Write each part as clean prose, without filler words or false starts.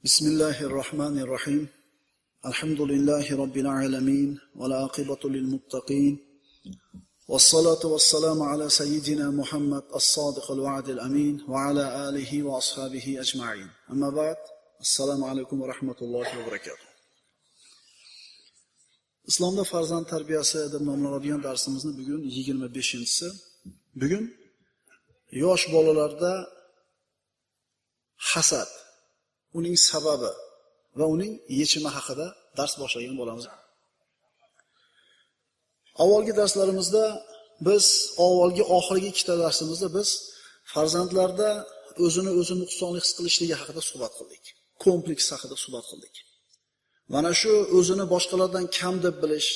بسم الله الرحمن الرحيم. الحمد لله رب العالمين والعاقبة للمتقين والصلاة والسلام على سيدنا محمد الصادق الوعد الأمين وعلى آله وأصحابه أجمعين. أما بعد، السلام عليكم ورحمة الله وبركاته. Islomda farzand tarbiyasi deb nomlanadigan darsimizni bugun 25-inchisi. Bugun yosh bolalarda hasad, uning sababi va uning yechimi haqida dars boshlagan bo'lamiz. Avvalgi darslarimizda biz avvalgi oxirgi ikkita darsimizda biz farzandlarda o'zini o'zi nuqsonli his qilishligi haqida suhbat qildik. Kompleks haqida suhbat qildik. Mana shu o'zini boshqalardan kam deb bilish,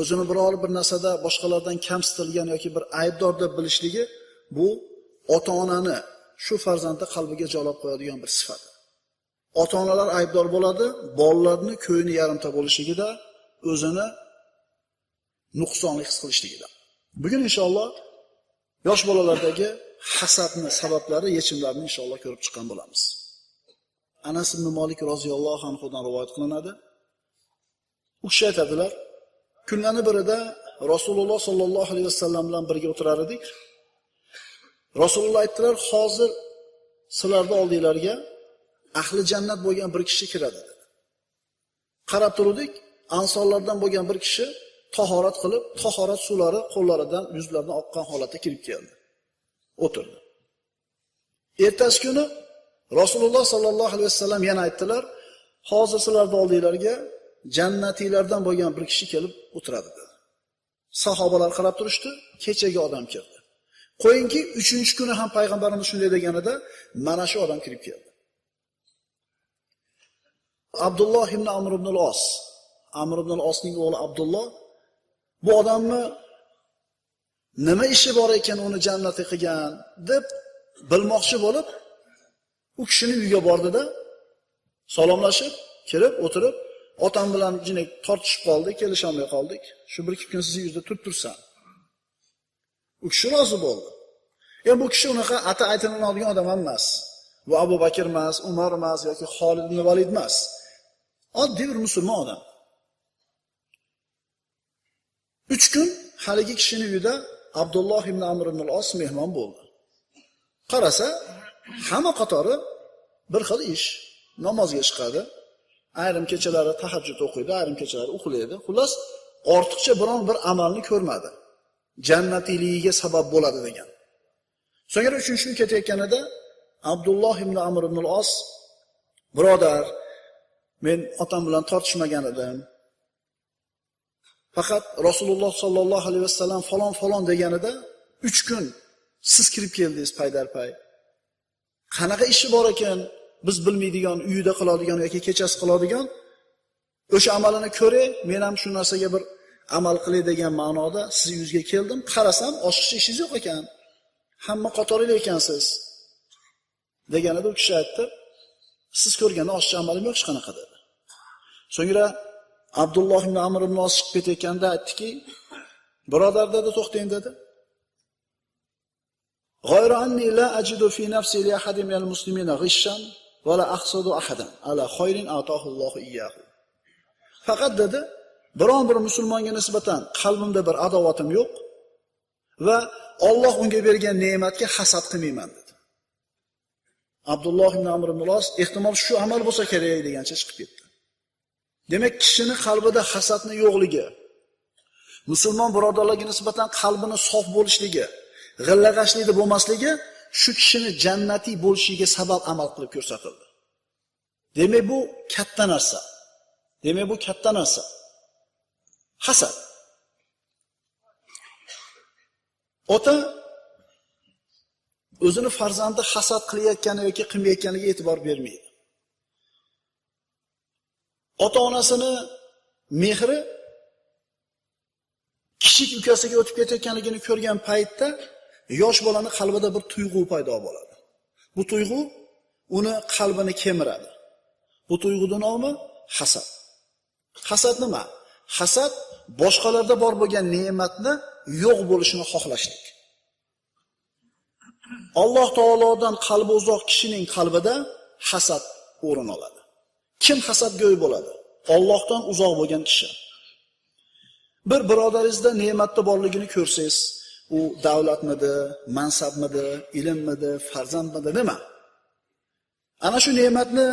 o'zini biror bir narsada boshqalardan kamsitilgan yoki bir aybdor deb bilishligi bu ota-onani shu farzandni qalbiga joylab qo'yadigan bir sifat. Ota-onalar aybdor bo'ladi, bolalarning ko'ngli yarimta bo'lishligida, o'zini nuqsonli his qilishligida. Bugun inshaalloh yosh bolalardagi hasadni sabablari, yechimlarini inshaalloh ko'rib chiqqan bo'lamiz. Anas ibn Malik roziyallohu anhudan rivoyat qilinadi. U kishi aytadilar, kunlarning birida Rasululloh sollallohu alayhi vasallam bilan birga o'tirar edik. Rasululloh aytdilar, hozir sizlarning oldinglarga ahli jannat bo'lgan bir kishi kiradi dedi. Qarab turdik, ansorlardan bo'lgan bir kishi tahorat qilib, tahorat suvlari qo'llaridan, yuzlaridan oqqan holatda kirib keldi. O'tirdi. Ertasi kuni Rasululloh sollallohu alayhi vasallam yana aytdilar, hozir sizlarning oldinglarga jannatiylardan bo'lgan bir kishi kelib o'tiradi dedi. Sahobalar qarab turishdi, kechagi odam kirdi. Qo'yingki, 3-kuni ham payg'ambarimiz shunday deganida mana shu odam kirib keldi. Abdulloh ibn Amr ibn al-Os, Amr ibn al-Osning o'g'li Abdulloh bu odamni nima ishi bor ekan uni jannatga qilgan deb bilmoqchi bo'lib, u kishining uyiga bordi-da, salomlashib, kirib, o'tirib, otam bilan jinek tortishib qoldik, kelisha olmay qoldik. Shu bir ikki kun sizni uyda turib tursam. U kishi rozi bo'ldi. Endi bu kishi unaqa ata aytiladigan odam emas. Bu Abu Bakr emas, Umar emas yoki Xolid ibn Valid emas. Oddiy bir musulmon odam. 3 kun haligi kishining uyida Abdulloh ibn Amr ibn al-Os mehmon bo'ldi. Qarasa, hamma qatori bir xil ish. Namozga chiqadi. Ayrim kechalari tahajjud o'qiydi, ayrim kechalari uxlaydi. Xullas, ortiqcha biron bir amalni ko'rmadi. Jannatiyligiga sabab bo'ladi degan. So'ngra 3-kun ketayotganida Abdulloh ibn Amr ibn al-Os, birodar, men otam bilan tortishmagan edim. Faqat Rasululloh sollallohu alayhi vasallam falon falon deganida 3 kun siz kirib keldingiz paydarpay. Qanaqa ishi bor ekan, biz bilmaydigan, uyida qiladigan yoki kechasi qiladigan o'sha amalini ko'ray, men ham shu narsaga bir amal qilay degan ma'noda siz yuzga keldim, qarasam oshiqcha ishingiz yo'q ekan. Hamma qatorida ekansiz. Deganida u kishi aytdi, siz ko'rganda oshiqcha amalim yo'q hech qanaqa dedi. So'ngra Abdulloh ibn Amr ibn Os chiqib ketayotganda aytdiki, birodar dedi, to'xtang dedi. G'ayra anni la ajidu fi nafsi li ahadin minal muslimina g'ishshan va la ahsadu ahadan ala khayrin atahu Allohu iyyahu. Faqat dedi, biron bir musulmonga nisbatan qalbimda bir adovatim yo'q va Alloh unga bergan ne'matga hasad qilmayman dedi. Abdulloh ibn Amr ibn Os ehtimol shu amal bo'lsa kerak degancha chiqib ketdi. Demak, kishining qalbida hasadni yo'qligi, musulmon birodarlarga nisbatan qalbini sof bo'lishligi, g'illag'ashlikda bo'lmasligi shu kishini jannatiy bo'lishiga sabab amal qilib ko'rsatildi. Demak, bu katta narsa. Demak, bu katta narsa. Hasad. Ota o'zini farzandi hasad qilayotgani yoki qilmayotganiga e'tibor bermaydi. Ota-onasini mehri kichik ukasiga o'tib ketayotganligini ko'rgan paytda yosh bolani qalbida bir tuyg'u paydo bo'ladi. Bu tuyg'u uni qalbini kemiradi. Bu tuyg'uning nomi hasad. Hasad nima? Hasad boshqalarda bor bo'lgan ne'matni yo'q bo'lishini xohlashlik. Alloh taolodan qalbi uzoq kishining qalbida hasad o'rin oladi. Kim hasadgo'y bo'ladi? Allohdan uzoq bo'lgan kishi. Bir birodaringizda ne'matda borligini ko'rsangiz, u davlatmidi, mansabmidi, ilmmidi, farzandmidi, nima? Ana shu ne'matni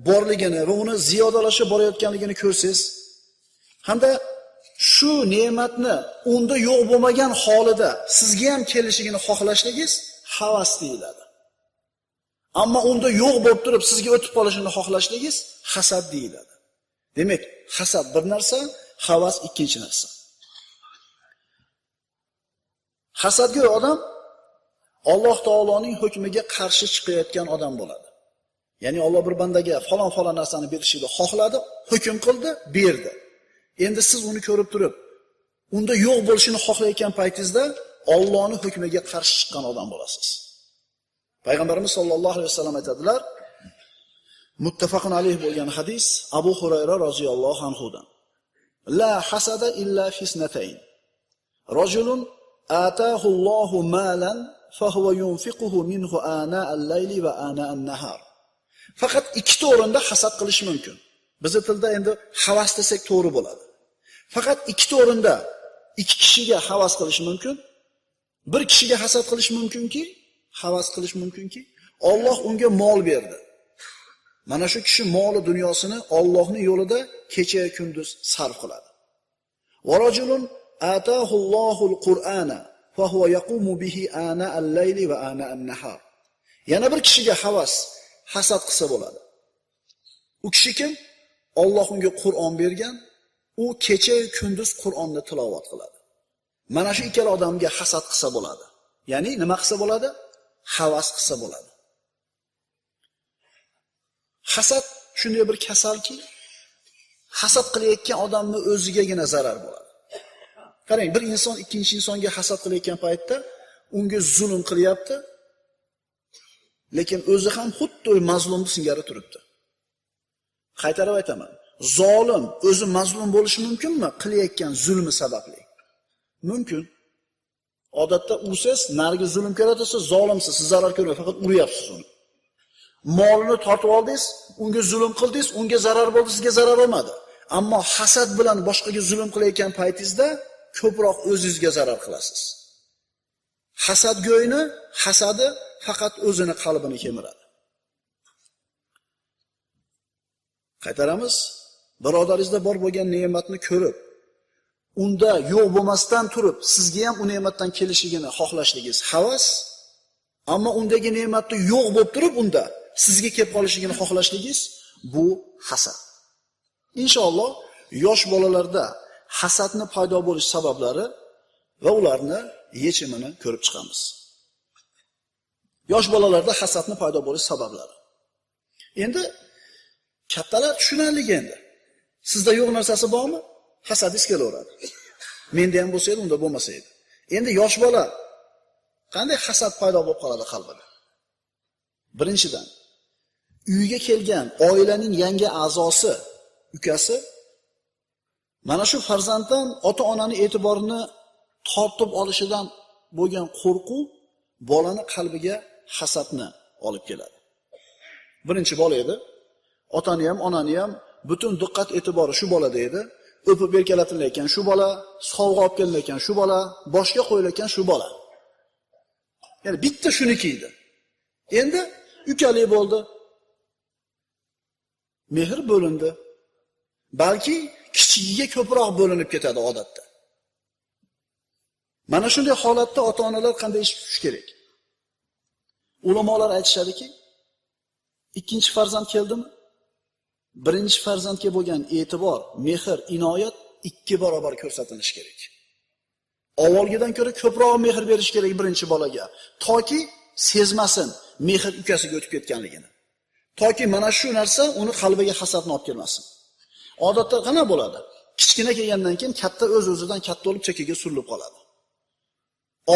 borligini va uni ziyodalashib borayotganligini ko'rsangiz, hamda shu ne'matni unda yo'q bo'lmagan holida sizga ham kelishligini xohlashligingiz havas deyiladi. Ammo unda yo'q bo'lib turib sizga o'tib qolishini xohlashligingiz hasad deyiladi. Demak, hasad bir narsa, havas ikkinchi narsa. Hasadgo'y odam Alloh taoloning hukmiga qarshi chiqayotgan odam bo'ladi. Ya'ni Alloh bir bandaga falon-falon narsani berishini xohladi, hukm qildi, berdi. Endi siz uni ko'rib turib, unda yo'q bo'lishini xohlayotgan paytingizda Allohning hukmiga qarshi chiqqan odam bo'lasiz. Payg'ambarimiz sollallohu alayhi vasallam aytadilar, muttafaqun alayh bo'lgan hadis Abu Hurayra roziyallohu anhudan. La hasada illa fisnatayn. Rajulun ataahu Allohu malan fahuwa yunfiquhu minhu ana al-layli va ana an-nahar. Faqat ikkita o'rinda hasad qilish mumkin. Bizning tilda endi havas desak to'g'ri bo'ladi. Faqat ikkita o'rinda ikki kishiga havas qilish mumkin. Bir kishiga hasad qilish mumkinki, havas qilish mumkinki, Alloh unga mol berdi. Mana shu kishi moli dunyosini Allohning yo'lida kecha kunduz sarf qiladi. Va rajulun ataahu Allohul Qur'ana fa huwa yaqumu bihi ana al-layli va ana an-nahar. Yana bir kishiga havas, hasad qilsa bo'ladi. U kishi kim? Alloh unga Qur'on bergan, u kecha kunduz Qur'onni tilovat qiladi. Mana shu ikkala odamga hasad qilsa bo'ladi. Ya'ni nima qilsa bo'ladi? Havas qilsa bo'ladi. Hasad shunday bir kasalki, hasad qilayotgan odamning o'zigagina zarar bo'ladi. Qarang, bir inson ikkinchi insonga hasad qilayotgan paytda unga zulm qilyapti, lekin o'zi ham xuddi mazlumni singari turibdi. Qaytarib aytaman, zolim o'zi mazlum bo'lishi mumkinmi qilayotgan zulmi sababli? Mumkin. Odatda ursangiz, narigi zulm ko'radi, siz zolimsiz, siz zarar ko'rmaysiz, faqat uryapsiz uni. Molini tortib oldingiz, unga zulm qildingiz, unga zarar bo'ldi, sizga zarar bo'lmadi. Ammo hasad bilan boshqaga zulm qilayotgan paytingizda ko'proq o'zingizga zarar qilasiz. Hasadgo'yni hasadi faqat o'zini qalbini kemiradi. Qaytaramiz, birodaringizda bor bo'lgan ne'matni ko'rib, unda yo'q bo'lmasdan turib, sizga ham u ne'matdan kelishligini xohlashligingiz havas, ammo undagi ne'matni yo'q bo'lib turib, unda sizga kelib qolishligini xohlashligingiz bu hasad. Inshaalloh yosh bolalarda hasadni paydo bo'lish sabablari va ularni yechimini ko'rib chiqamiz. Yosh bolalarda hasadni paydo bo'lish sabablari. Endi kattalar tushunarli endi. Sizda yo'q narsasi bormi? Hasadingiz kelaveradi. Menda ham bo'lsa edi, unda bo'lmasa edi. Endi yosh bola qanday hasad paydo bo'lib qoladi qalbida? Birinchidan, uyga kelgan oilaning yangi a'zosi, ukasi mana shu farzanddan ota-onaning e'tiborini tortib olishidan bo'lgan qo'rquv bolani qalbiga hasadni olib keladi. Birinchi bola edi. Otani ham, onani ham butun diqqat e'tibori shu bolada edi. O'pib erkalatilayotgan shu bola, sovg'a olib kelilayotgan shu bola, boshga qo'yilayotgan shu bola. Ya'ni bitta shuniki edi. Endi ukali bo'ldi. Mehr bo'lindi. Balki kichigiga ko'proq bo'linib ketadi odatda. Mana shunday holatda ota-onalar qanday ish tutish kerak? Ulamolar aytishadiki, ikkinchi farzand keldimi? Birinchi farzandga bo'lgan e'tibor, mehr, inoyat 2 barobar ko'rsatilishi kerak. Avvalgidan ko'ra ko'proq mehr berish kerak birinchi bolaga, toki sezmasin mehr ukasiga o'tib ketganligini. Toki mana shu narsa uni qalbiga hasadni olib kelmasin. Odatda qana bo'ladi? Kichkina kelgandan keyin katta o'z-o'zidan katta bo'lib chekkaga surilib qoladi.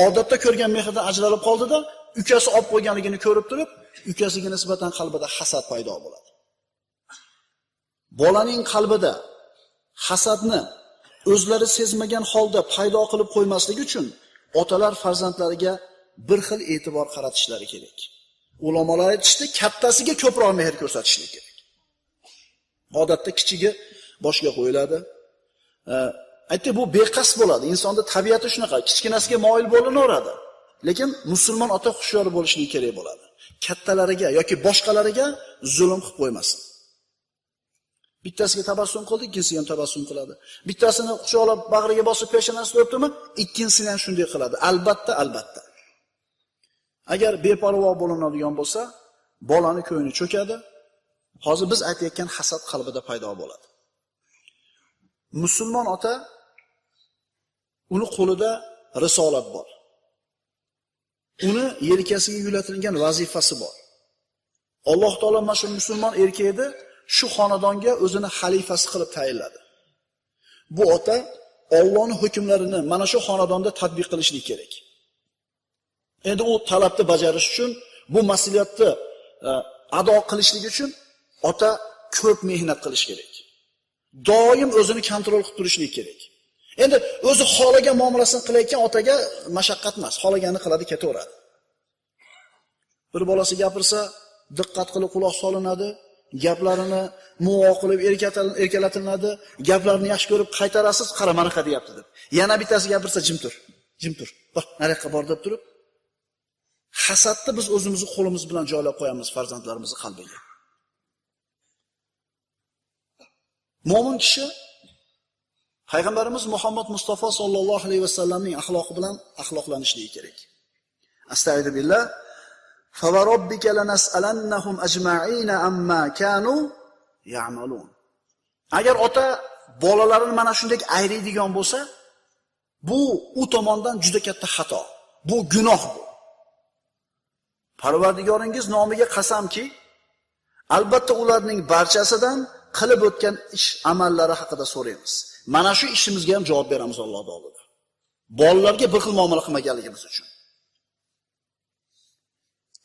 Odatda ko'rgan mehrdan ajralib qoldida, ukasi olib qo'yganligini ko'rib turib, ukasiga nisbatan qalbida hasad paydo bo'ladi. Bolaning qalbida hasadni o'zlari sezmagan holda paydo qilib qo'ymaslik uchun otalar farzandlariga bir xil e'tibor qaratishlari kerak. Ulamolar aytishdi, kattasiga ko'proq mehr ko'rsatishlik kerak. Odatda kichigi boshga qo'yiladi. Aytdik, bu beqasd bo'ladi. Insonda tabiati shunaqa, kichkinasiga moyil bo'laveradi. Lekin musulmon ota hushyor bo'lishligi kerak bo'ladi. Kattalariga yoki boshqalariga zulm qilib qo'ymasin. Bittasiga tabassum qildi, ikkinchisiga ham tabassum qiladi. Bittasini quchoqlab bag'riga bosib peshonasini o'pdimi, ikkinchisini ham shunday qiladi. Albatta, albatta. Agar beparvo bo'linadigan bo'lsa, bolani ko'ngli cho'kadi. Hozir biz aytayotgan hasad qalbida paydo bo'ladi. Musulmon ota, uni qo'lida risolat bor. Uni yelkasiga yulatilgan vazifasi bor. Alloh taolo mana shu musulmon erkakni shu xonadonga o'zini xalifasi qilib tayinladi. Bu ota Allohning hukmlarini mana shu xonadonda tatbiq qilishlik kerak. Endi u talabni bajarish uchun, bu mas'uliyatni ado qilishlik uchun ota ko'p mehnat qilish kerak. Doim o'zini kontrol qilib turishlik kerak. Endi o'zi xohlagan muomalasini qilayotgan otaga mashaqqat emas, xohlaganini qiladi, ketaveradi. Bir bolasi gapirsa, diqqat qilib quloq solinadi, gaplarini muvo qilib erkalatiladi, gaplarini yaxshi ko'rib qaytarasiz, qara manaqa deyapti deb. Yana bittasi gapirsa, jim tur, jim tur. Bor, nariyoqqa bor deb turib, hasadni biz o'zimizni qo'limiz bilan joylab qo'yamiz farzandlarimizni qalbiga. Mo'min kishi Payg'ambarimiz Muhammad Mustafa sallallohu alayhi vasallamning axloqi bilan axloqlanishligi kerak. Astagfiru billah. Fa va robbika lanas'alannahum ajma'ina amma kanu ya'malun. Agar ota bolalarini mana shunday ayriydigan bo'lsa, bu u tomondan juda katta xato. Bu gunoh bu. Parvardigoringiz nomiga qasamki, albatta ularning barchasidan qilib o'tgan ish amallari haqida so'raymiz. Mana shu ishimizga ham javob beramiz Alloh oldida. Bolalarga bir xil muomala qilmaganligimiz uchun.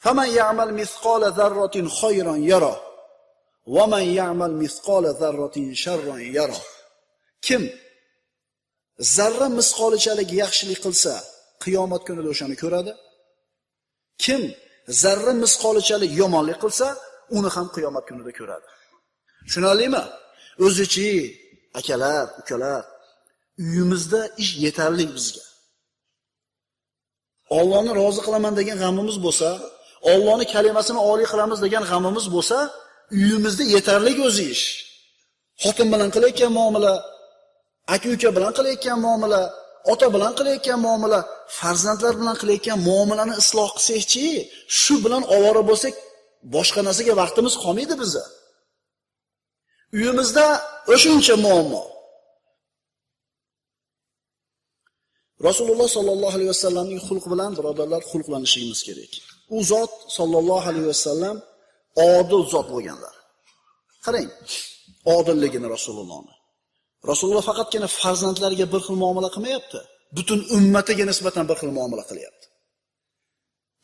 Faman ya'mal misqala zarratin khayran yara va man ya'mal misqala zarratin sharran yara. Kim zarra misqolichalik yaxshilik qilsa, qiyomat kunida o'shani ko'radi. Kim zarra misqolichalik yomonlik qilsa, uni ham qiyomat kunida ko'radi. Tushunarlimi? O'zichi akalar, ukalar, uyimizda ish yetarli bizga. Allohni rozi qilaman degan g'amimiz bo'lsa, Allohning kalimasini oliy qilamiz degan g'amimiz bo'lsa, uyimizda yetarli o'zi ish. Xotin bilan qilayotgan muomala, aka-uka bilan qilayotgan muomala, ota bilan qilayotgan muomala, farzandlar bilan qilayotgan muomalani isloh qilsak-chi, shu bilan ovora bo'lsak, boshqa narsaga vaqtimiz qolmaydi bizni. Uyimizda o'shuncha muammo. Rasululloh sallallohu alayhi vasallamning xulqi bilan birodarlar xulqlanishimiz kerak. U zot sallallohu alayhi vasallam odil zot bo'lganlar. Qarang, odilligini Rasulullohni. Rasululloh faqatgina farzandlariga bir xil muomala qilmayapti, butun ummatiga nisbatan bir xil muomala qilyapti.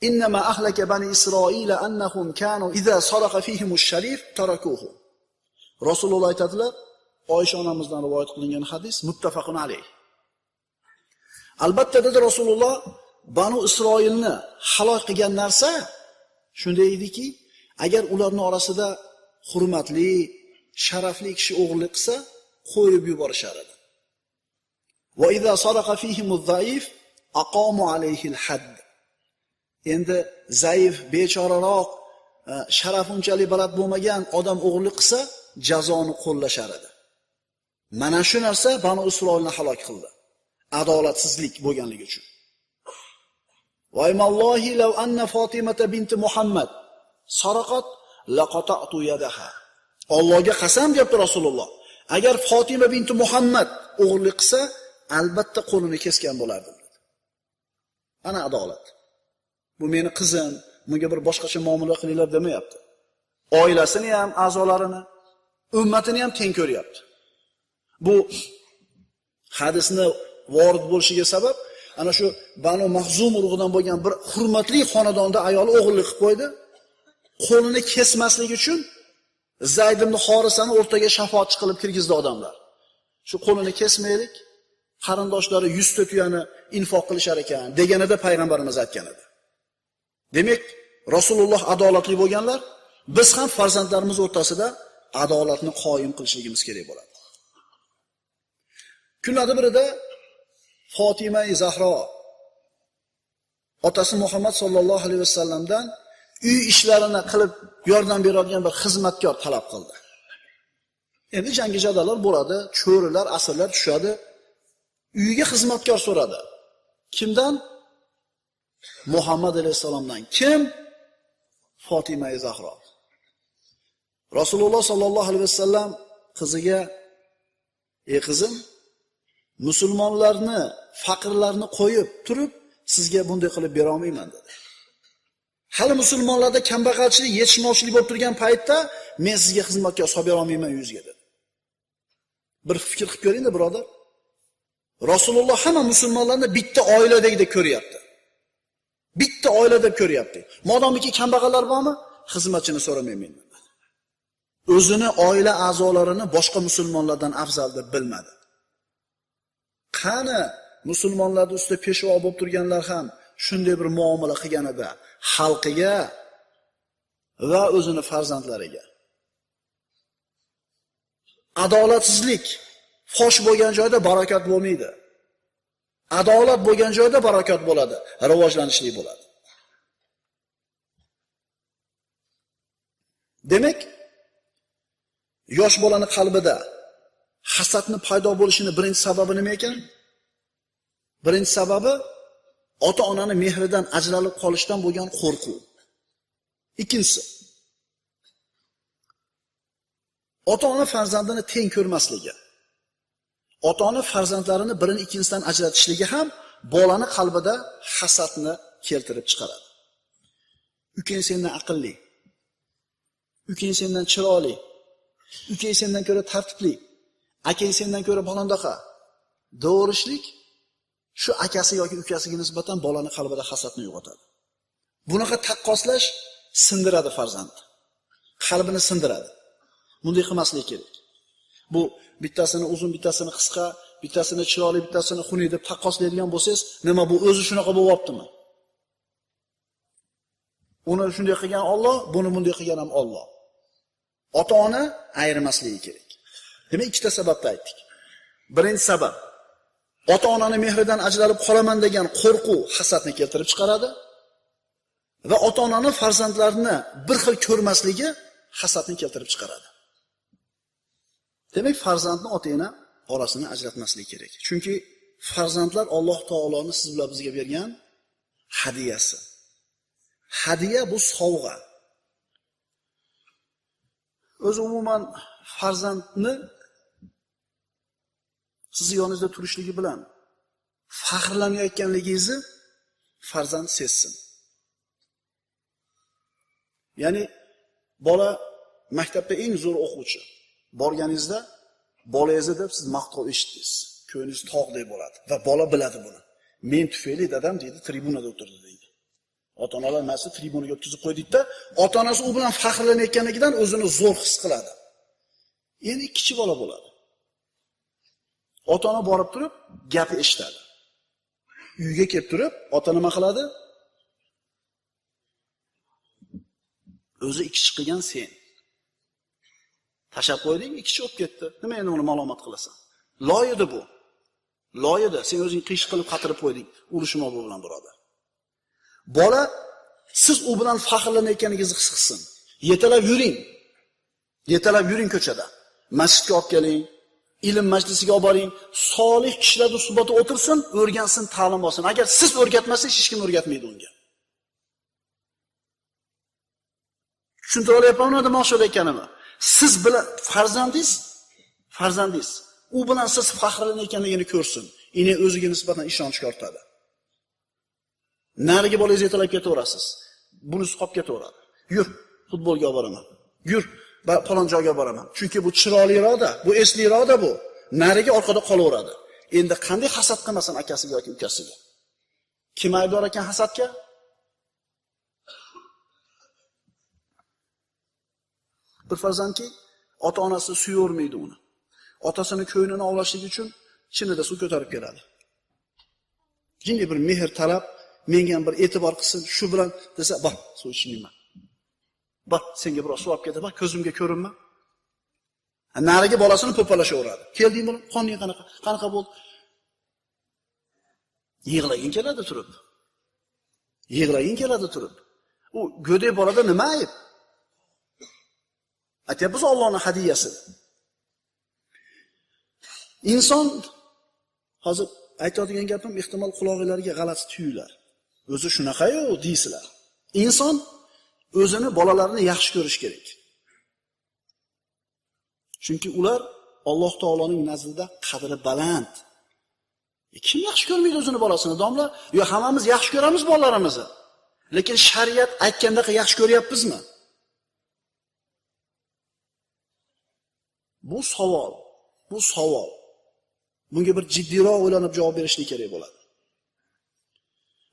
Innama ahlaka bani Isroila annahum kanu iza saraqa fihimush sharif tarakuhu. Rasululloh aytadilar, Oysha onamizdan rivoyat qilingan hadis muttafaqun alayh. Albatta dedi Rasululloh, Banu Isroilni halok qilgan narsa shunday ediki, agar ularning orasida hurmatli, sharafli kishi o'g'irlik qilsa, qo'yib yuborishar edi. Va iza saraqa fihimuz zaif aqamu alayhi al-hadd. Endi zaif, bechoraroq, sharaf unchalik baland bo'lmagan odam o'g'irlik qilsa, jazoni qo'llashar edi. Mana shu narsa Banu Isroilni halok qildi. Adolatsizlik bo'lganligi uchun. Vaymallohi law anna Fatimata binti Muhammad saraqat laqata'tu yadaha. Allohga qasam deyapti Rasululloh. Agar Fatima binti Muhammad o'g'irlik qilsa, albatta qo'lini kesgan bo'lardim dedi. Ana adolat. Bu meni qizim, bunga bir boshqacha muomala qilinglar demayapti. Oilasini ham, a'zolarini, ummatini ham teng ko'ryapti. Bu hadisni vorid bo'lishiga sabab ana shu Banu Mahzum urug'idan bo'lgan bir hurmatli xonadonda ayoli o'g'irlik qilib qo'ydi. Qo'lini kesmaslik uchun Zayd ibn Xorisani o'rtaga shafoatchi qilib kirgizdi odamlar. Shu qo'lini kesmaylik, qarindoshlari 100 ta tuyani infoq qilishar ekan deganida payg'ambarimiz aytgan edi. Demak, Rasululloh adolatli bo'lganlar, biz ham farzandlarimiz o'rtasida adolatni qoyim qilishligimiz kerak bo'ladi. Kunlarning birida Fotima Zahro otasi Muhammad sallallohu alayhi vasallamdan uy ishlarini qilib yordam beradigan bir xizmatkor talab qildi. Endi jangi jadallar bo'ladi, cho'rilar, asirlar tushadi. Uyiga xizmatkor so'radi. Kimdan? Muhammad alayhissalomdan. Kim? Fotima Zahro. Rasululloh sallallohu alayhi vasallam qiziga: "Ey qizim, musulmonlarni, faqirlarni qo'yib turib, sizga bunday qilib bera olmayman" dedi. Hali musulmonlarda kambag'alchilik, yetishmovchilik bo'lib turgan paytda men sizga xizmatkor solib bera olmayman yuzga dedi. Bir fikr qilib ko'ring-da, birodar. Rasululloh hamma musulmonlarni bitta oiladagidek ko'ryapti. Bitta oila deb ko'ryapti. Modomiki kambag'allar bormi, xizmatchini so'ramayman dedi. O'zini oila a'zolarini boshqa musulmonlardan afzal deb bilmadi. Qani musulmonlarning ustida peshvo bo'lib turganlar ham shunday bir muomala qilganida xalqiga va o'zini farzandlariga. Adolatsizlik fosh bo'lgan joyda barakat bo'lmaydi. Adolat bo'lgan joyda barakat bo'ladi, rivojlanishlik bo'ladi. Demak, yosh bolani qalbida hasadni paydo bo'lishini birinchi sababi nima ekan? Birinchi sababi ota-onani mehridan ajralib qolishdan bo'lgan qo'rquv. Ikkinchisi, ota-ona farzandini teng ko'rmasligi. Ota-ona farzandlarini birini ikkinchisidan ajratishligi ham bolani qalbida hasadni keltirib chiqaradi. Ukang sendan aqlli, ukang sendan chiroyli, ukang sendan ko'ra tartibli, akang sendan ko'ra balondaqa devorishlik shu akasi yoki ukasiga nisbatan bolani qalbida hasadni uyg'otadi. Bunaqa taqqoslash sindiradi farzandni. Qalbini sindiradi. Bunday qilmaslik kerak. Bu bittasini uzun, bittasini qisqa, bittasini chiroyli, bittasini xunuk deb taqqoslaydigan bo'lsangiz, nima bu o'zi shunaqa bo'lyaptimi? Uni shunday qilgan Alloh, buni bunday qilgan ham Alloh. Ota-ona ayirmasligi kerak. Demak, ikkita sababni aytdik. Birinchi sabab, ota-onani mehridan ajralib qolaman degan qo'rquv hasadni keltirib chiqaradi va ota-onani farzandlarini bir xil ko'rmasligi hasadni keltirib chiqaradi. Demak, farzandni ota-ona orasini ajratmaslik kerak. Chunki farzandlar Alloh taoloning siz bilan bizga bergan hadiyasi. Hadiya bu sovg'a. O'zi umuman farzandni sizni yoningizda turishligi bilan faxrlanayotganligingizni farzand sezsin. Ya'ni bola maktabda eng zo'r o'quvchi. Borganingizda bolangizni deb siz maqtov eshitdingiz. Ko'nglingiz tog'dek bo'ladi va bola biladi buni. Men tufayli dadam deydi, tribunada o'tirdi deydi. Ota-onalar nasi tribunaga o'tkazib qo'ydikda, ota-onasi u bilan faxrlanayotganligidan o'zini zo'r his qiladi. Endi kichik bola bo'ladi. Ota-ona borib turib gapi eshitadi. Uyga kelib turib ota nima qiladi? O'zi ikki qilgan sen. Tashab qo'yding, ikki o'p ketdi. Nima endi uni malomat qilasan? Loy edi bu. Loy edi. Sen o'zing qiyshiq qilib qatirib qo'yding. Urushma bu bilan birodar. Bola siz u bilan faxrlanayotganingizni his qilsin. Yetalab yuring. Yetalab yuring ko'chada. Masjidga olib keling, ilm majlisiga olib boring, solih kishilarning suhbatida o'tirsin, o'rgansin, ta'lim olsin. Agar siz o'rgatmasangiz, hech kim o'rgatmaydi unga. Tushuntira olyapmanmi demoqchi ekanimni? Siz bilan farzandingiz u bilan siz faxrlanayotganligini ko'rsin. Endi o'ziga nisbatan ishonch ortadi. Narigi bolangizni yetalab ketaverasiz. Bunisi qolib ketaveradi. Yur, futbolga olib boraman. Yur, falon joyga boraman. Chunki bu chiroyliroqda, bu esliroqda bu. Narigi orqada qolaveradi. Endi qanday hasad qilmasin akasiga yoki ukasiga? Kim aybdor ekan hasadga? Bir farzandki ota-onasi suyavermaydi uni. Otasini ko'nglini ovlashlik uchun chinida suv ko'tarib keladi. Jinga bir mehr talab, menga ham bir e'tibor qilsin, shu bilan desa, bor, suv ichmayman. Bor, senga biroz suv olib ketdi, bor, ko'zimga ko'rinma. Narigi bolasini po'palashaveradi. Keldingmi? Qoning qanaqa? Qanaqa bo'ldi? Yig'lagin keladi turib. Yig'lagin keladi turib. U go'dak bolada nima ayb? Aytyapmiz Allohning hadiyasi. Inson hozir aytadigan gapim ehtimol qulog'ingizga g'alati tuyular. O'zi shunaqa-yu deysizlar. Inson o'zini bolalarini yaxshi ko'rish kerak. Chunki ular Alloh taoloning nazdida qadri baland. Kim yaxshi ko'rmaydi o'zini bolasini, domla? Yo, hammamiz yaxshi ko'ramiz bolalarimizni. Lekin shariat aytgandaqa yaxshi ko'ryapmizmi? Bu savol, bu savol. Bunga bir jiddiyroq o'ylanib javob berishlik kerak bo'ladi.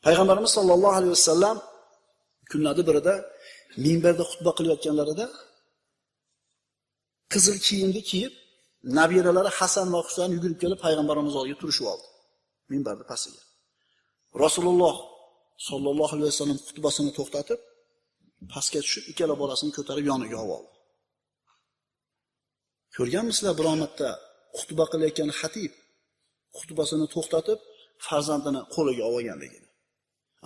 Payg'ambarimiz sollallohu alayhi vasallam kunlarda birida minbarda xutba qilayotganlarida qizil kiyimni kiyib, nabiralari Hasan va Husayn yugurib kelib payg'ambarimiz oldiga turishib oldi. Minbarda pastiga. Rasululloh sollallohu alayhi vasallam xutbasini to'xtatib, pastga tushib ikkala bolasini ko'tarib yoniga oldi. Ko'rganmisizlar biror marta xutba qilayotgan xatib xutbasini to'xtatib farzandini qo'liga olganligini?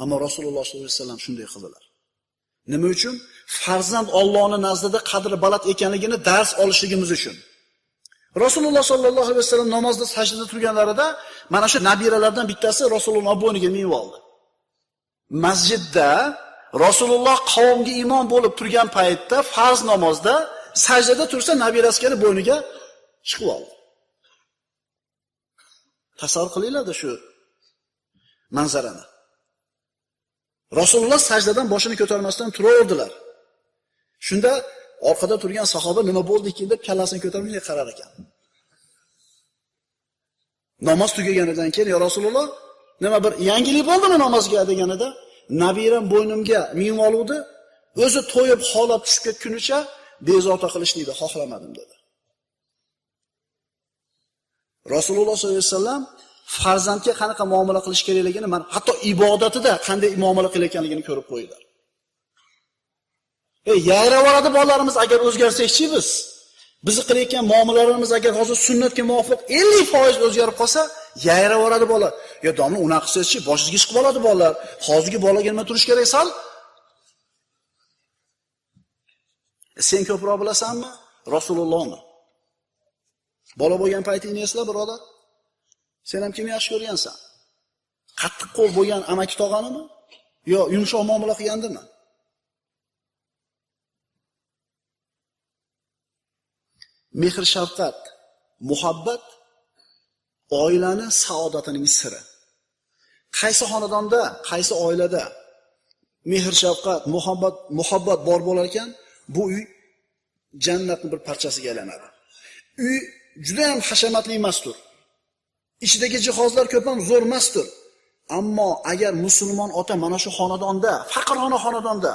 Ammo Rasululloh sollallohu alayhi vasallam shunday qildilar. Nima uchun? Farzand Allohning nazdida qadri baland ekanligini dars olishligimiz uchun. Rasululloh sollallohu alayhi vasallam namozda sajdada turganlarida mana shu nabiralardan bittasi Rasululloh bo'yniga minib oldi. Masjidda Rasululloh qavmga imom bo'lib turgan paytda farz namozda sajdada tursa nabirasi kelib bo'yniga chiqib oldi. Tasavvur qilinglar-da shu manzarani. Rasululloh sajdadan boshini ko'tarmasdan turaverdilar. Shunda orqada turgan sahoba nima bo'ldi ekan deb kallasini ko'tarib bunday qarar ekan. Namoz tugaganidan keyin ya Rasululloh, nima bir yangilik bo'ldimi namozga deganida, nabiram bo'ynimga minib oluvdi, o'zi to'yib holab tushib ketgunicha bezovta qilishlikni xohlamadim dedi. Rasululloh sollallohu alayhi vasallam farzandga qanaqa muomala qilish kerakligini, mana hatto ibodatida qanday muomala qilayotganligini ko'rib qo'ydilar. Yayraveradi bolalarimiz agar o'zgarsakchi biz. Bizni qilayotgan muomalalarimiz agar hozir sunnatga muvofiq 50% o'zgarib qolsa, yayraveradi bola. Yo, domla unaqa qilsangizchi, boshingizga chiqib oladi bolalar. Hozirgi bolaga nima turish kerak sal? Sen ko'proq bilasanmi? Rasulullohmi? Bola bo'lgan paytingni esla, birodar. Sen ham kimni yaxshi ko'rgansan? Qattiq qo'l bo'lgan amaki tog'animi? Yo yumshoq muomala qilgandimi? Mehr, shafqat, muhabbat oilani saodatining siri. Qaysi xonadonda, qaysi oilada mehr, shafqat, muhabbat bor bo'lar ekan, bu uy jannatning bir parchasiga aylanadi. Uy juda ham hashamatli emasdir. Ichidagi jihozlar ko'p ham zo'r emasdir. Ammo agar musulmon ota mana shu xonadonda, faqirona xonadonda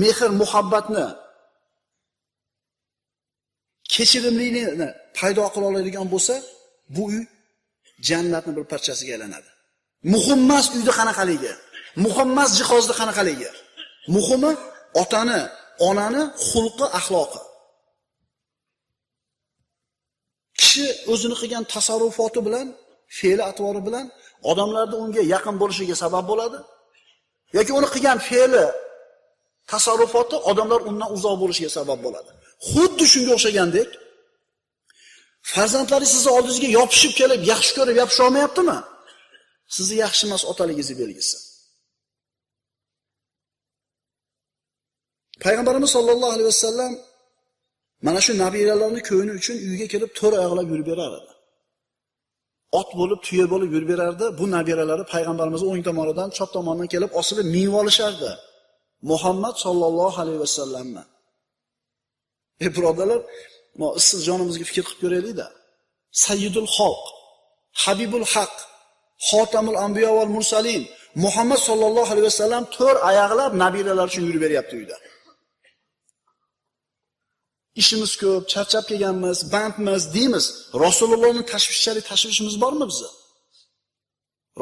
mehr, muhabbatni, kechirimlilikni paydo qila oladigan bo'lsa, bu uy jannatning bir parchasiga aylanadi. Muhim emas uyda qanaqaligi, muhim emas jihozda qanaqaligi. Muhimi otani, onani xulqi, axloqi. Kishi o'zini qilgan tasarrufoti bilan, fe'li atvori bilan odamlarda unga yaqin bo'lishiga sabab bo'ladi yoki uni qilgan fe'li, tasarrufoti odamlar undan uzoq bo'lishiga sabab bo'ladi. Xuddi shunga o'xshagandek, farzandlari sizni oldingizga yopishib kelib, yaxshi ko'rib yopisha olmayaptimi? Sizni yaxshi emas otaligingizni belgisi. Payg'ambarimiz sollallohu alayhi vasallam mana shu nabiralarning ko'ngli uchun uyga kelib to'rt oyoqlab yurib berar edi. Ot bo'lib, tuya bo'lib yurib berardi. Bu nabiralari payg'ambarimiz o'ng tomonidan, chap tomonidan kelib osilib minib olishardi. Muhammad sollallohu alayhi vasallamni. Birodarlar, issiq jonimizga fikr qilib ko'raylik-da. Sayyidul xalq, Habibul haq, Xotamul anbiyo val mursalin Muhammad sollallohu alayhi vasallam to'rt oyoqlab nabiralar uchun yurib beryapti uyda. İşimiz ko'p, charchab kelganmiz, bandmiz deymiz. Rasulullohning tashvishchalik tashvishimiz bormi bizni?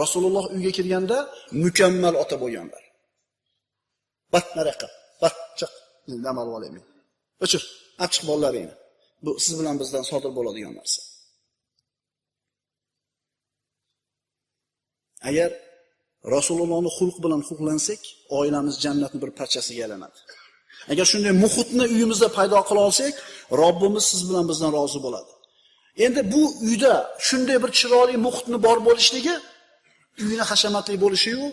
Rasululloh uyga kirganda mukammal ota bo'lganlar. Bat nariyoqqa, bat chiq, dam olib olaymi? O'chir, achchiq bolalaringni. Bu siz bilan bizdan sodir bo'ladigan narsa. Agar Rasulullohning xulq bilan xulqlansak, oilamiz jannatning bir parchasiga aylanadi. Agar shunday muhitni uyimizda paydo qila olsak, Robbimiz siz bilan bizdan rozi bo'ladi. Endi bu uyda shunday bir chiroyli muhitni bor bo'lishligi, uyni hashamatli bo'lishi-yu,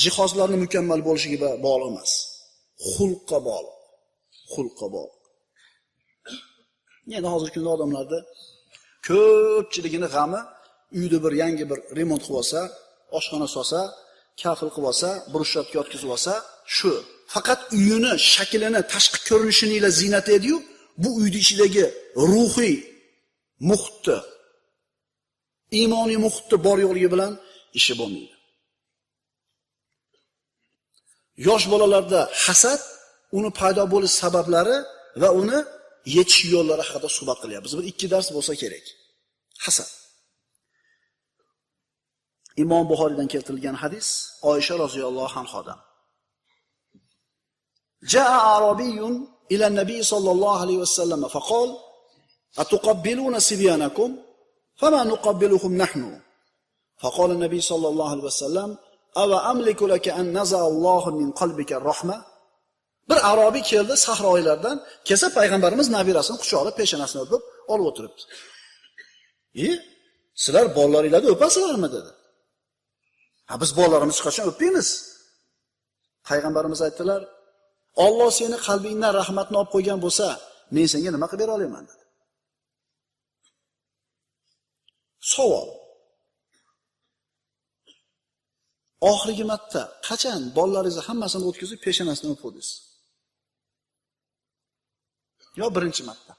jihozlarning mukammal bo'lishiga bog'liq emas. Xulqqa bog'liq. Xulqqa bog'liq. Endi hozirgi kunda odamlarda ko'pchiligini g'ami uyda bir yangi bir remont qilib olsa, oshxona solsa, kafil qilib olsa, brushatga yotqizib olsa, shu faqat uyini shaklini, tashqi ko'rinishini ila ziynat ediyu, bu uyning ichidagi ruhiy muhitni, iymoniy muhitni bor yo'qligi bilan ishi bo'lmaydi. Yosh bolalarda hasad, uni paydo bo'lish sabablari va uni yechish yo'llari haqida suhbat qilyapmiz. Bir ikki dars bo'lsa kerak. Hasad. Imom Buxoriydan keltirilgan hadis Oysha roziyallohu anhodan. Jaa arabiyyun ila nabiy sallallohu alayhi vasallam faqol atuqabbiluna sibyanakum fama nuqabbiluhum nahnu. Faqala nabiy sallallohu alayhi vasallam ava amliku laka an naza'a Allohu min qalbika rahma. Bir arobiy keldi sahroylardan, kelsa payg'ambarimiz nabirasini quchoqlab peshonasini o'pib olib o'tiribdi. Sizlar bolalaringlarni o'pasizlarmi dedi. Ha, biz bolalarimizni qachon o'pmaymiz? Payg'ambarimiz aytdilar, Alloh seni qalbingdan rahmatni olib qo'ygan bo'lsa, men senga nima qilib bera olaman dedi. Savol. Oxirgi marta qachon bolalaringizni hammasini o'tkazib peshonasidan o'pdingiz? Yo birinchi marta?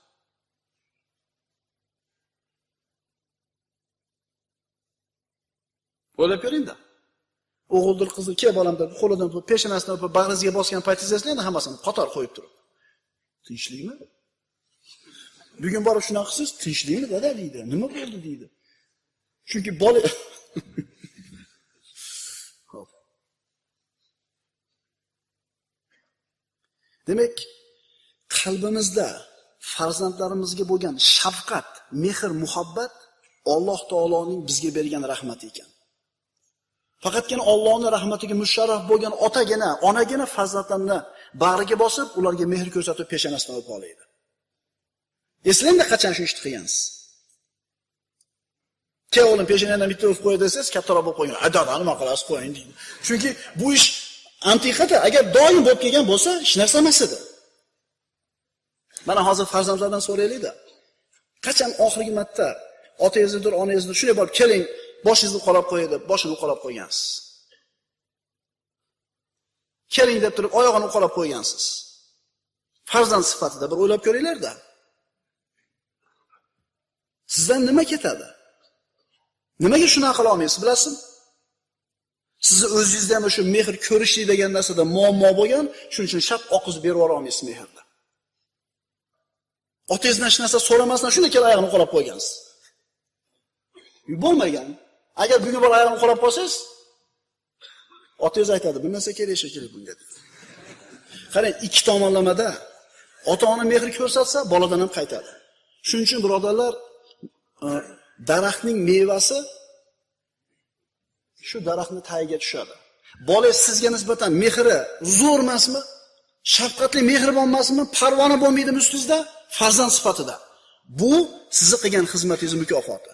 O'ylab ko'ring-da. O'g'ildir qizni kel bolam deb qo'lidan tutib peshonasidan o'pib bag'ringizga bosgan paytingiz eslang, hammasini qator qo'yib turib. Tinchlikmi? Bugun borib shunaqa qilsiz, tinchlikmi dada deydi. Nima bo'ldi deydi. Chunki bola Xo'p. Demak, qalbimizda farzandlarimizga bo'lgan shafqat, mehr, muhabbat Alloh taoloning bizga bergan rahmati ekan. Faqatgina Allohning rahmatiga musharraf bo'lgan otagina, onagina farzandlarini bag'riga bosib, ularga mehr ko'rsatib peshonasidan o'pa oladi. Eslangda qachon shu ishni qilgansiz? Kel o'g'lim peshonangdan bitta o'pib qo'y desangiz, kattaroq bo'lib qo'ygan. A dada nima qilasiz, qo'ying deydi. Chunki bu ish antiqada agar doim bo'lib kelgan bo'lsa, hech narsa emas edi. Mana hozir farzandlardan so'raylik-da. Qachon oxirgi marta otangiznidir, onangiznidir shunday borib keling, boshingizni uqalab qo'y deb, boshini uqalab qo'ygansiz. Keling deb turib, oyog'ini uqalab qo'ygansiz. Farzand sifatida bir o'ylab ko'ringlar-da. Sizdan nima ketadi? Nimaga shunaqa qila olmaysiz, bilasizmi? Sizni o'zingizda ham o'sha mehr ko'rishlik degan narsada muammo bo'lgan, shuning uchun shap oqizib berib yubora olmaysiz mehrni. Otangizdan hech narsa so'ramasdan shunday kelib oyog'ini uqalab qo'ygansiz. Bo'lmagan. Agar bugun bir oyog'ini uqalab qo'ysangiz, otangiz aytadi, bir narsa kerak shekilli bunga deydi. Qarang, ikki tomonlamada ota-ona mehr ko'rsatsa, boladan ham qaytadi. Shuning uchun birodarlar, daraxtning mevasi shu daraxtning tagiga tushadi. Bola sizga nisbatan mehri zo'r emasmi? Shafqatli mehribon emasmi? Parvona bo'lmaydimi ustingizda? Farzand sifatida. Bu sizni qilgan xizmatingiz mukofoti.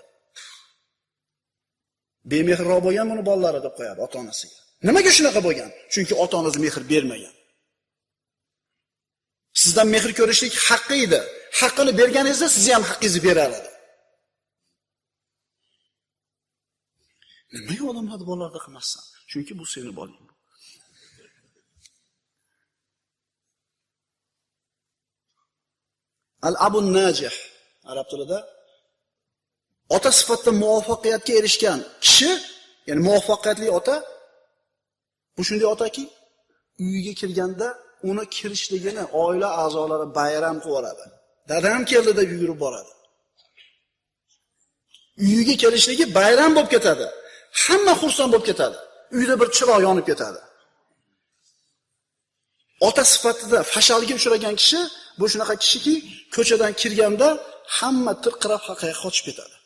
Bemehrroq bo'lgan buni bolalari deb qo'yadi ota-onasiga. Nimaga shunaqa bo'lgan? Chunki ota-onasi mehr bermagan. Sizdan mehr ko'rishlik haqqi edi. Haqqini berganingizda sizni ham haqqingizni berar edi. Nimaga odamlarni bolalarda qilmassan? Chunki bu seni bolang. Al-abun najih arab tilida ota sifatida muvaffaqiyatga erishgan kishi, ya'ni muvaffaqiyatli ota bu shunday otaki, uyiga kirganda uni kirishligini oila a'zolari bayram qilib oladi. Dadam keldi deb yugurib boradi. Uyiga kelishligi bayram bo'lib ketadi. Hamma xursand bo'lib ketadi. Uyda bir chiroq yonib ketadi. Ota sifatida fashalga uchragan kishi Bu shunaqa kishiki, ko'chadan kirganda hamma tirqirab haqqa qochib ketadi.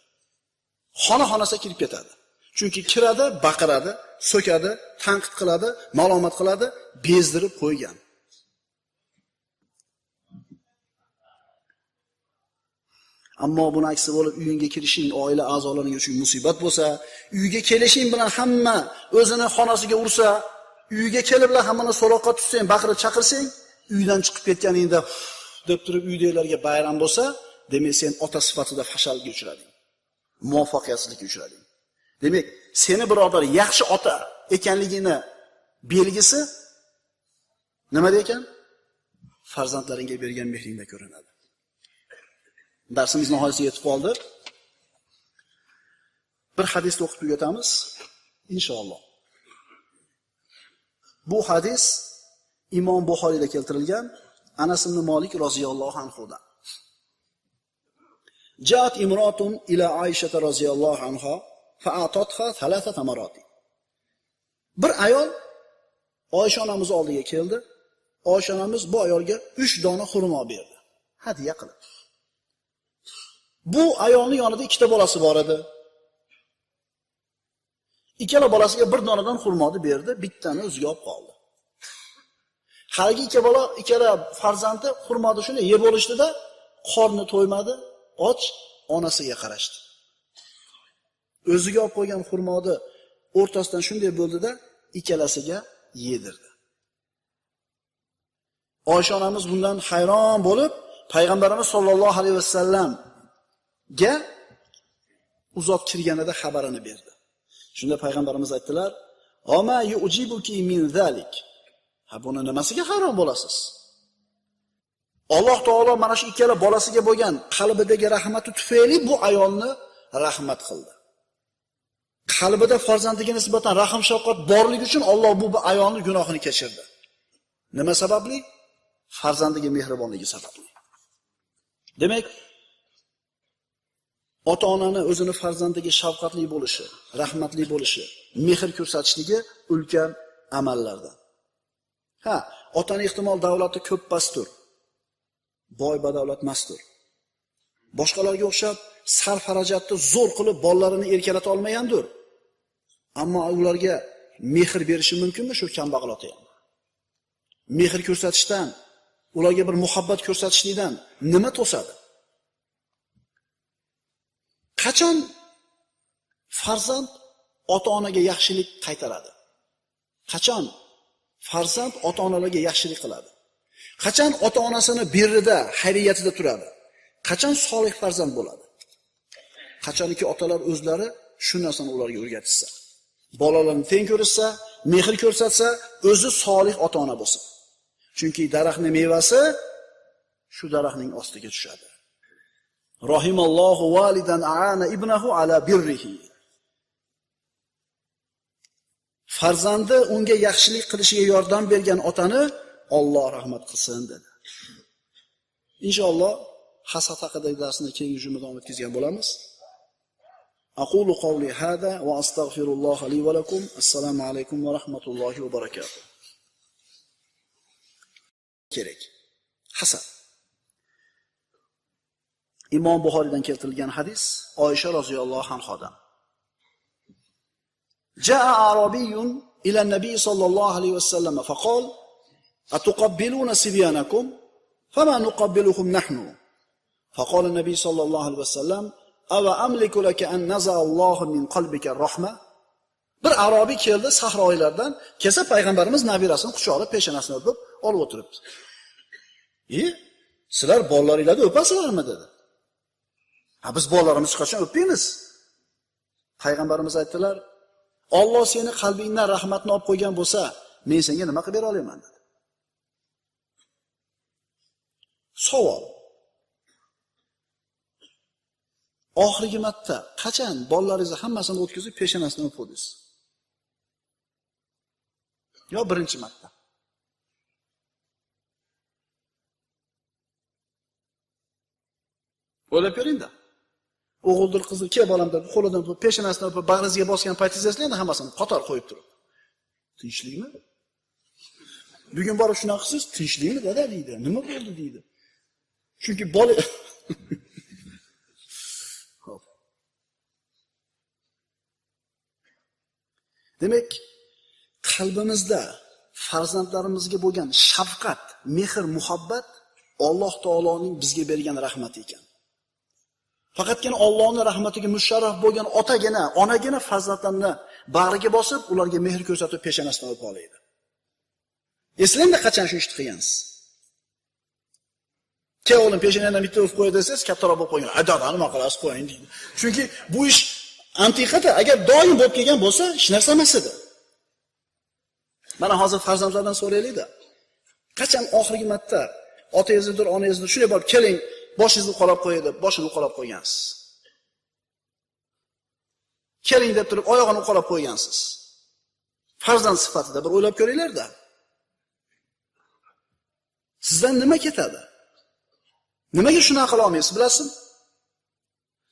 Xona-xonasiga kirib ketadi. Chunki kiradi, baqiradi, so'kadi, tanqid qiladi, malomat qiladi, bezdirib qo'ygan. Ammo buni aksi bo'lib uyingga kirishing oila a'zolaring uchun musibat bo'lsa, uyga kelishing bilan hamma o'zini xonasiga ursa, uyga keliblar hammani so'roqqa tutsang, baqirib chaqirsang, uydan chiqib ketganingda deb turib uydagilarga bayram bo'lsa, demak sen ota sifatida fashalga uchrading. Muvaffaqiyatsizlikka uchrading. Demak, seni birodar yaxshi ota ekanligini belgisi nimada ekan? Farzandlaringga bergan mehringda ko'rinadi. Darsimiz nihoyasiga yetib qoldi. Bir hadisni o'qib tugatamiz inshaalloh. Bu hadis Imom Buxoriyda keltirilgan Anas ibn Malik roziyallohu anhudan. Ja'at imra'atun ila Aisha roziyallohu anha fa'atatha thalatha tamarati. Bir ayol Oysha onamiz oldiga keldi. Oysha onamiz bu ayolga 3 dona xurmo berdi, hadya qilib. Bu ayolning yonida ikkita bolasi bor edi. Ikkala bolasiga bir donadan xurmoni berdi, bittani o'ziga olib qoldi. Haligi ikki bola, ikkala farzandi xurmoni shuni yeb olishdida, qorni to'ymadi, och onasiga qarashdi. O'ziga olib qo'ygan xurmoni o'rtasidan shunday bo'ldida, ikkalasiga yedirdi. Oysha onamiz bundan hayron bo'lib, Payg'ambarimiz sollallohu alayhi vasallamga uzoq kirganida xabarini berdi. Shunda Payg'ambarimiz aytdilar: "Oma yujibuki min zalik." Ha, buni nimasiga hayron bo'lasiz? Alloh taolo mana shu ikkala bolasiga bo'lgan qalbidagi rahmati tufayli bu ayolni rahmat qildi. Qalbida farzandiga nisbatan rahm shafqat borligi uchun Alloh bu ayolning gunohini kechirdi. Nima sababli? Farzandiga mehribonligi sababli. Demak, ota-onani o'zini farzandiga shafqatli bo'lishi, rahmatli bo'lishi, mehr ko'rsatishligi ulkan amallardan. Ha, otani ehtimol davlati ko'p pastur, boy badavlat mastur. Boshqalarga o'xshab sarf-xarajatni zo'r qilib bolalarini erkalata olmagandir. Ammo ularga mehr berishi mumkinmi shu kambag'al ota ham? Mehr ko'rsatishdan, ularga bir muhabbat ko'rsatishlikdan nima to'sadi? Qachon farzand ota-onaga yaxshilik qaytaradi? Qachon farzand ota-onalarga yaxshilik qiladi? Qachon ota-onasini birrida, xayriyatida turadi? Qachon solih farzand bo'ladi? Qachonki otalar o'zlari shu narsani ularga o'rgatishsa, bolalarini teng ko'rishsa, mehr ko'rsatsa, o'zi solih ota-ona bo'lsa. Chunki daraxtning mevasi shu daraxtning ostiga tushadi. Rahimallohu validan aana ibnahu ala birrihi. Farzandi unga yaxshilik qilishiga yordam bergan otani Alloh rahmat qilsin dedi. Inshaalloh hasad haqidagi darsni keyingi juma davom etkazgan bo'lamiz. Aqulu qawli hada va astagfirulloh li va lakum. Assalomu alaykum va rahmatullohi va barakatuh. Kerak. Hasad. Imom Buxoriydan keltirilgan hadis Oysha roziyallohu anhodan. Jaa arabiyyun ila nabiy sallallohu alayhi vasallam faqol atuqabbiluna sibyanakum fama nuqabbiluhum nahnu. Faqala nabiy sallallohu alayhi vasallam ava amliku laka an naza'a Allohu min qalbika rahma. Bir arobiy keldi sahroylardan, kelsa payg'ambarimiz nabirasini quchoqlab peshonasini o'pib olib o'tiribdi. Sizlar bolalaringlarni o'pasizlarmi dedi. Ha, biz bolalarimizni qachon o'pmaymiz? Payg'ambarimiz aytdilar, Alloh seni qalbingdan rahmatni olib qo'ygan bo'lsa, men senga nima qilib bera olaman dedi. Savol. Oxirgi marta qachon bolalaringizni hammasini o'tkazib peshonasini o'pdingiz? Yo birinchi marta? O'ylab ko'ring-da. O'g'ildir qizdir, kel bolam deb qo'lidan tutib, peshonasini o'pib, bag'ringizga bosgan paytingiz eslang-da, hammasini qator qo'yib turib. Tinchlikmi? Bugun borib shunaqa qilsiz, tinchlikmi dada deydi. Nima bo'ldi deydi. Chunki bola Xo'p. Demak, qalbimizda farzandlarimizga bo'lgan shafqat, mehr, muhabbat Alloh taoloning bizga bergan rahmati ekan. Faqatgina Allohning rahmatiga musharraf bo'lgan otagina, onagina farzandlarini bag'riga bosib, ularga mehr ko'rsatib peshonasidan o'pa oladi. Eslangda qachon shu ishni qilgansiz? Kel o'g'lim peshonangdan bitta o'pib qo'y desangiz, kattaroq bo'lib qo'ygan. Dada, nima qilasiz, qo'ying deydi. Chunki bu ish antiqada agar doim bo'lib kelgan bo'lsa, hech narsa emas edi. Mana hozir farzandlardan so'raylik-da. Qachon oxirgi marta otangiznidir, onangiznidir shunday borib keling, boshingizni uqalab qo'yay deb, boshini uqalab qo'ygansiz. Keling deb turib, oyog'ini uqalab qo'ygansiz. Farzand sifatida bir o'ylab ko'ringlar-da. Sizdan nima ketadi? Nimaga shunaqa qila olmaysiz, bilasizmi?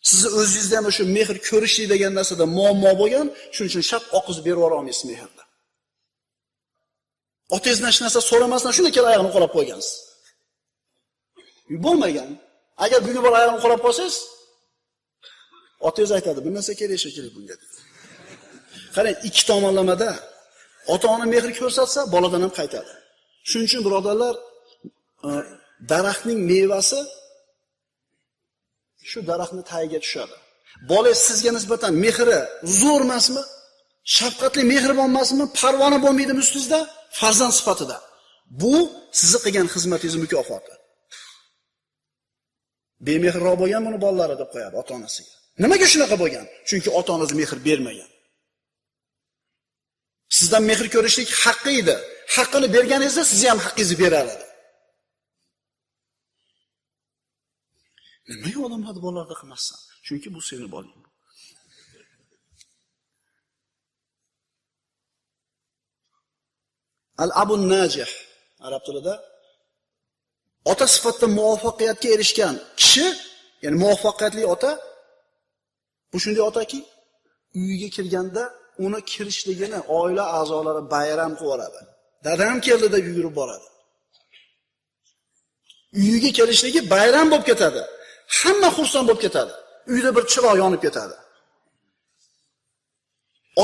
Sizni o'zingizda ham o'sha mehr ko'rishlik degan narsada muammo bo'lgan, shuning uchun shart oqizib berib yubora olmaysiz mehrni. Otangizdan hech narsa so'ramasdan shunday kelib oyog'ini uqalab qo'ygansiz. Bo'lmagan. Agar bugun borib oyog'ini uqalab qo'ysangiz, otangiz aytadi, bir narsa kerak shekilli bunga dedi. Qarang, ikki tomonlamada ota-ona mehr ko'rsatsa, boladan ham qaytadi. Shuning uchun birodarlar, daraxtning mevasi shu daraxtni tagiga tushadi. Bola sizga nisbatan mehri zo'r emasmi? Shafqatli, mehribon emasmi? Parvona bo'lmaydimi ustingizda? Farzand sifatida. Bu sizni qilgan xizmatingiz mukofoti. Bemehrroq bo'lgan buni bolalari deb qo'yadi ota-onasiga. Nimaga shunaqa bo'lgan? Chunki ota-onasi mehr bermagan. Sizdan mehr ko'rishlik haqqi edi. Haqqini berganingizda sizni ham haqqingizni berar edi. Nimaga odamlarni bolalarda qilmassan? Chunki bu seni bolang. Al-abun najih arab tilida ota sifatida muvaffaqiyatga erishgan kishi, ya'ni muvaffaqiyatli ota bu shunday otaki, uyiga kirganda uni kirishligini oila a'zolari bayram qilib yuboradi. Dadam keldi deb yugurib boradi. Uyiga kelishligi bayram bo'lib ketadi. Hamma xursand bo'lib ketadi. Uyda bir chiroq yonib ketadi.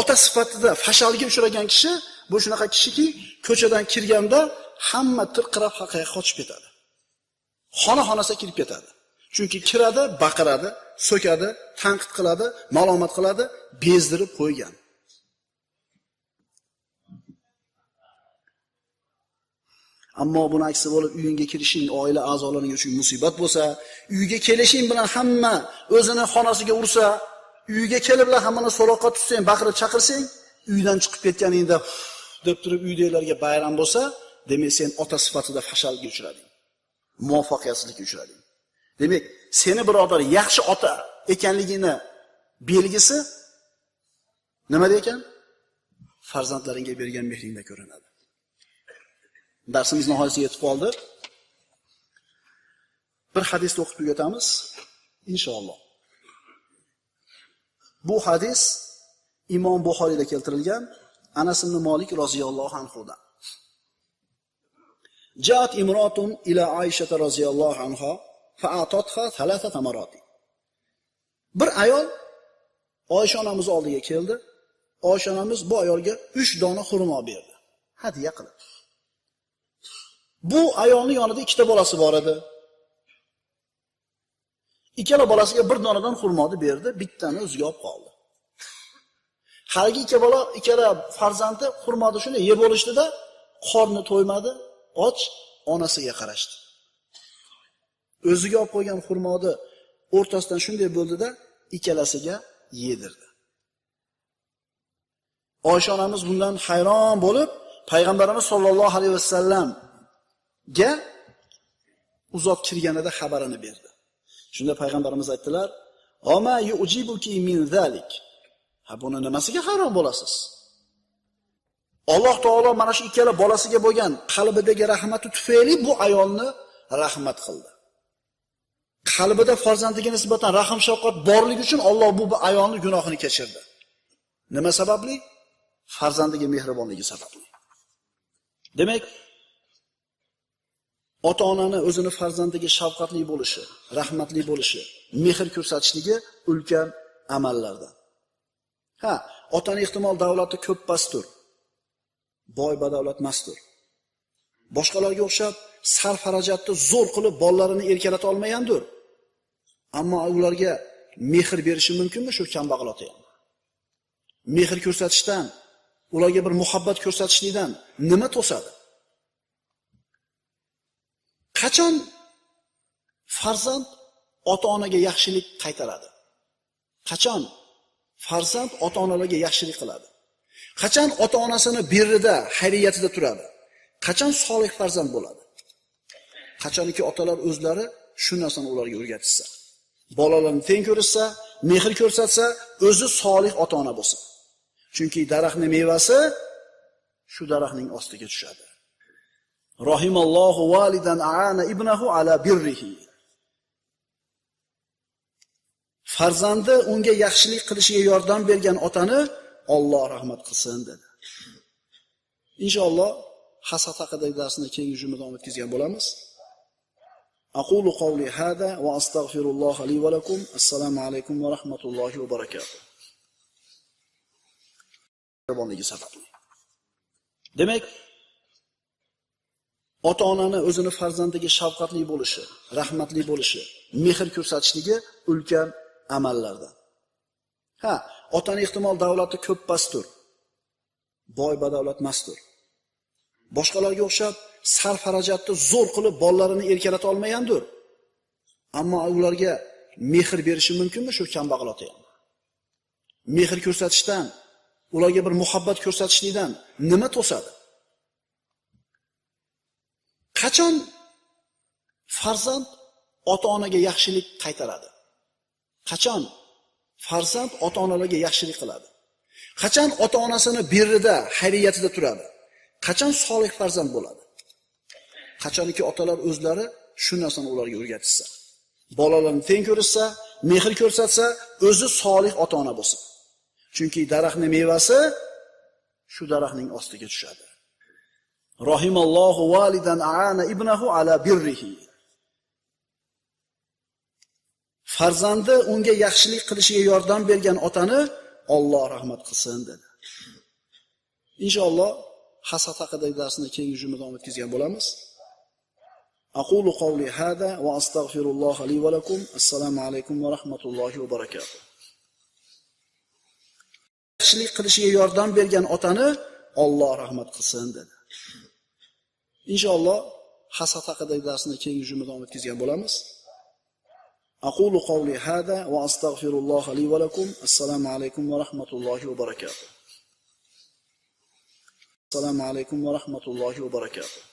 Ota sifatida fashalga uchragan kishi bu shunaqa kishiki, ko'chadan kirganda hamma tirqirab haqqa qochib ketadi. Xona-xonasiga kirib ketadi. Chunki kiradi, baqiradi, so'kadi, tanqid qiladi, malomat qiladi, bezdirib qo'ygan. Ammo buni aksi bo'lib uyingga kirishing oila a'zolaring uchun musibat bo'lsa, uyga kelishing bilan hamma o'zini xonasiga ursa, uyga keliblar hammani so'roqqa tutsang, baqirib chaqirsang, uydan chiqib ketganingda deb turib uydagilarga bayram bo'lsa, demak sen ota sifatida fashalga uchrading. Muvaffaqiyatsizlikka uchrading. Demak, seni birodar yaxshi ota ekanligini belgisi nimada ekan? Farzandlaringga bergan mehringda ko'rinadi. Darsimiz nihoyasiga yetib qoldi. Bir hadisni o'qib tugatamiz inshaalloh. Bu hadis Imom Buxoriyda keltirilgan Anas ibn Malik roziyallohu anhudan. Ja'at imra'atun ila Aisha roziyallohu anha fa'atatha thalatha tamarati. Bir ayol Oysha onamiz oldiga keldi. Oysha onamiz bu ayolga 3 dona xurmo berdi, hadya qilib. Bu ayolning yonida ikkita bolasi bor edi. Ikkala bolasiga bir donadan xurmoni berdi, bittani o'ziga olib qoldi. Haligi ikki bola, ikkala farzandi xurmoni shuni yeb olishdi-da, qorni to'ymadi, och onasiga qarashdi. O'ziga olib qo'ygan xurmoni o'rtasidan shunday bo'ldida, ikkalasiga yedirdi. Oysha onamiz bundan hayron bo'lib, Payg'ambarimiz sollallohu alayhi vasallamga uzoq kirganida xabarini berdi. Shunda Payg'ambarimiz aytdilar: "Oma yujibuki min zalik." Ha, buni nimasiga hayron bo'lasiz? Alloh taolo mana shu ikkala bolasiga bo'lgan qalbidagi rahmati tufayli bu ayolni rahmat qildi. Qalbida farzandiga nisbatan rahm shafqat borligi uchun Alloh bu ayolni gunohini kechirdi. Nima sababli? Farzandiga mehribonligi sababli. Demak, Ota-onani o'zini farzandiga shafqatli bo'lishi, rahmatli bo'lishi, mehr ko'rsatishligi ulkan amallardan. Ha, otani ehtimol davlati ko'p pastur, boy badavlat mastur. Boshqalarga o'xshab sarf-xarajatni zo'r qilib bolalarini erkalata olmagandir. Ammo ularga mehr berishi mumkinmi shu kambag'al ota ham? Mehr ko'rsatishdan, ularga bir muhabbat ko'rsatishlikdan nima to'sadi? Qachon farzand ota-onaga yaxshilik qaytaradi? Qachon farzand ota-onalarga yaxshilik qiladi? Qachon ota-onasini birrida, xayriyatida turadi? Qachon solih farzand bo'ladi? Qachonki otalar o'zlari shu narsani ularga o'rgatishsa, bolalarini teng ko'rishsa, mehr ko'rsatsa, o'zi solih ota-ona bo'lsa. Chunki daraxtning mevasi shu daraxtning ostiga tushadi. Rahimallohu validan aana ibnahu ala birrihi. Farzandi unga yaxshilik qilishiga yordam bergan otani Alloh rahmat qilsin dedi. Inshaalloh hasad haqidagi darsni keyingi juma davom etkazgan bo'lamiz. Aqulu qawli hada va astagfirulloha li va lakum. Assalomu alaykum va rahmatullohi va barakatuh. Mehribonligi sababli. Demak, ota-onani o'zini farzandiga shafqatli bo'lishi, rahmatli bo'lishi, mehr ko'rsatishligi ulkan amallardan. Ha, otani ehtimol davlati ko'p pastur, boy badavlat mastur. Boshqalarga o'xshab sarf-xarajatni zo'r qilib bolalarini erkalata olmagandir. Ammo ularga mehr berishi mumkinmi shu kambag'al ota ham? Mehr ko'rsatishdan, ularga bir muhabbat ko'rsatishlikdan nima to'sadi? Qachon farzand ota-onaga yaxshilik qaytaradi? Qachon farzand ota-onalarga yaxshilik qiladi? Qachon ota-onasini birrida, xayriyatida turadi? Qachon solih farzand bo'ladi? Qachonki otalar o'zlari shu narsani ularga o'rgatishsa, bolalarini teng ko'rishsa, mehr ko'rsatsa, o'zi solih ota-ona bo'lsa. Chunki daraxtning mevasi shu daraxtning ostiga tushadi. Rahimallohu validan aana ibnahu ala birrihi. Farzandi unga yaxshilik qilishiga yordam bergan otani Alloh rahmat qilsin dedi. Inshaalloh hasad haqidagi darsni keyingi juma davom etkazgan bo'lamiz. Aqulu qawli hada va astagfirulloha li va lakum. Assalomu alaykum va rahmatullohi va barakatuh. Yaxshilik qilishiga yordam bergan otani Alloh rahmat qilsin dedi. Inshaalloh hasad haqidagi darsni keyingi juma davom etkazgan bo'lamiz. Aqulu qawli hada va astagfirulloha li va lakum. Assalomu alaykum va rahmatullohi va barakatuh. Assalomu alaykum va rahmatullohi va barakatuh.